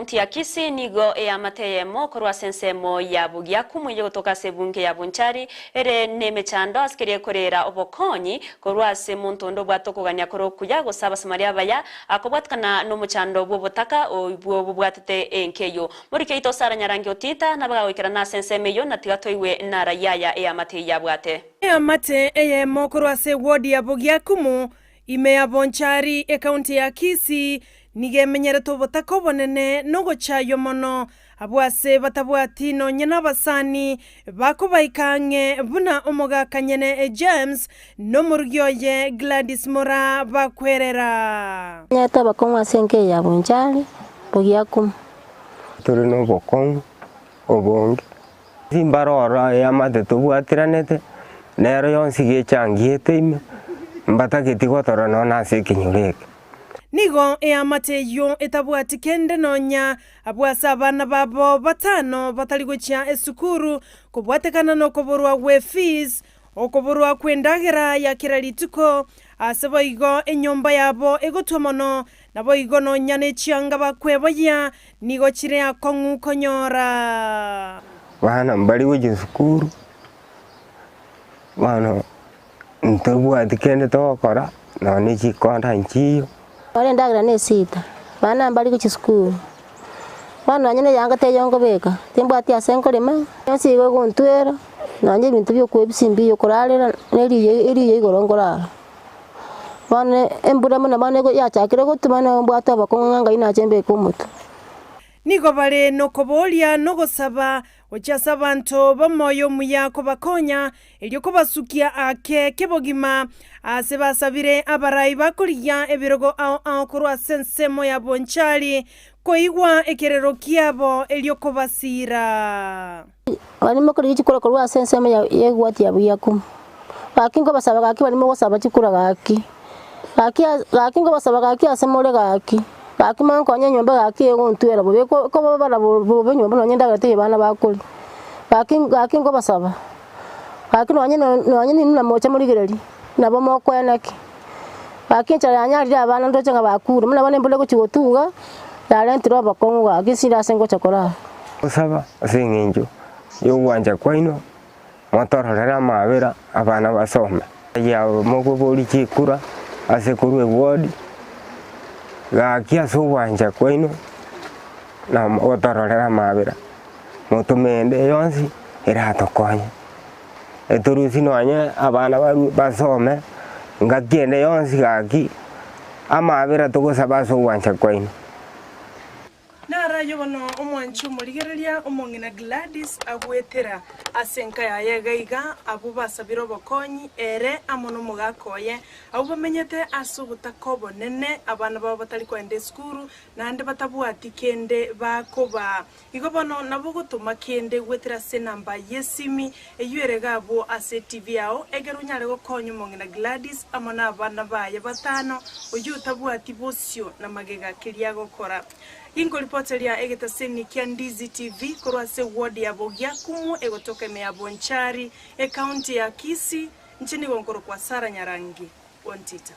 ekaunti ya Kisii nigo eamate eyemo korwa ase ensemo ya Bogiakumu eye gotoka ase ebunge ya Bonchari ere nemechando ase keria ekorera obokonyi korwa ase monto onde obwate okogania kore okuya gose Abasamaria abaya akobwatikana nomochando bw'obotaka obwo bobwatete enka eyio. Moriki oito Sarah Nyarangi Otita nabe gagoikerana ase ensemo eyio na tiga toigwe nara yaya eamate eyio abwate. Eamate eyemo korwa ase ewodi ya Bogiakumu Ime ya Bonchari, ekaunti ya Kisii, nigo emenyerete obotaka obonene na ogochaywa mono, abwo ase batabwati nonya nabasani bakobaika ang'e buna omogaka nyene James na omorugi oye Gladys Moraa bakwerera. Nyete abakong'u ase enka eye ya Bonchari, Bogiakumu. Tore nobokong'u obonge. Timbarora eamate tobwatiranete, nero yonsi gechangiete ime, mbatageti gotorora nonya ase ekenyoro eke. Nigo eamate eyio etabwati kende nonya abwo ase abana babo batano batari gochia esukuru kobwatekana nokoborwa gwe fees, okoborwa kw'endagera ya kera rituko, ase boigo enyomba yabo egotwa mono, naboigo nonya ne chianga bakweboyia Nigo chire akong'u konyora. Bana mbari gochia sukuru, bono ntobwati kende togokora, nonya ne chikonda nchiyo. Bono endagera na esita, bana mbari gochia sukuru, bono nonye na eyanga teiyo nkobeka, timbwati ase nkorema, yonsi igo egontwera, nonye ebinto bia okoebisia mbiyo korarera, na eriyo eriyo igoro nkorara. Bono embura buna bono yachakire gotwa, bono mbwate obokong'u ng'a ngai nache mbeke omotwe. Nigo bare nokoboria na ogosaba gochia ase abanto b'omoyo omuya kobakonya, erio kobasukia aake kebogima aase basabire abarai bakorigia ebirogo ao ao korwa ase ensemo ya Bonchari koigwa ekerero kiabo erio kobasiira. Barimo korigia chikura korwa ase ensemo y'egwati ya buyaku. Gaki nkobasaba gaki barimo gosaba chikura gaki. Gaki gaki nkobasaba gaki ase more gaki. Gaki monkonye enyomba gaki egontwera bobe ekobabara bobe nyomba nonye endagera teiyo abana bakoria. Gaki gaki nkobasaba, gaki nonye nonye ninwe namocha morigereria, nabo mokoena ki? Gaki enchara yanyarire abana ndoche ng'a bakure, buna bono embura egochia gotuga, yarentire obokong'u gaki nsire ase ngocha korara. Gosaba ase engencho y'ogwancha kwaino, motororere amaabera abana basome. Ayio mokoboria chikura ase korwa eward, gaki ase ogwancha kwaino na motororere amaabera, motome ende yonsi eratokonye. Etorusie nonye abana barue basome, ngaki ende yonsi gaki, amaabera togosaba ase ogwancha kwaino. Naro ayio bono omwanchi omorigereria omong'ina Gladys agwetera ase enka yaye iga iga, abwo basabire obokonyi, ere amo nomogaka oye, abwo bamenyete ase obotaka obonene, abana babo batari koenda esukuru, naende batabwati kende bakobaa. Igo bono nabo ogotoma kende gwetera ase enamba y'esimi eyio ere iga abwo ase etivi yao, egere onyare gokonya omong'ina Gladys amo nabana baye batano, oyio otabwati bosio na magega keria agokora. Ginkoripoteria egetaseni kia Ndizi TV korwa ase eward ya Bogiakumu egotoka ime ya Bonchari, ecounty ya Kisii, inche nigo nkorokwa Sarah Nyarangi Ontita.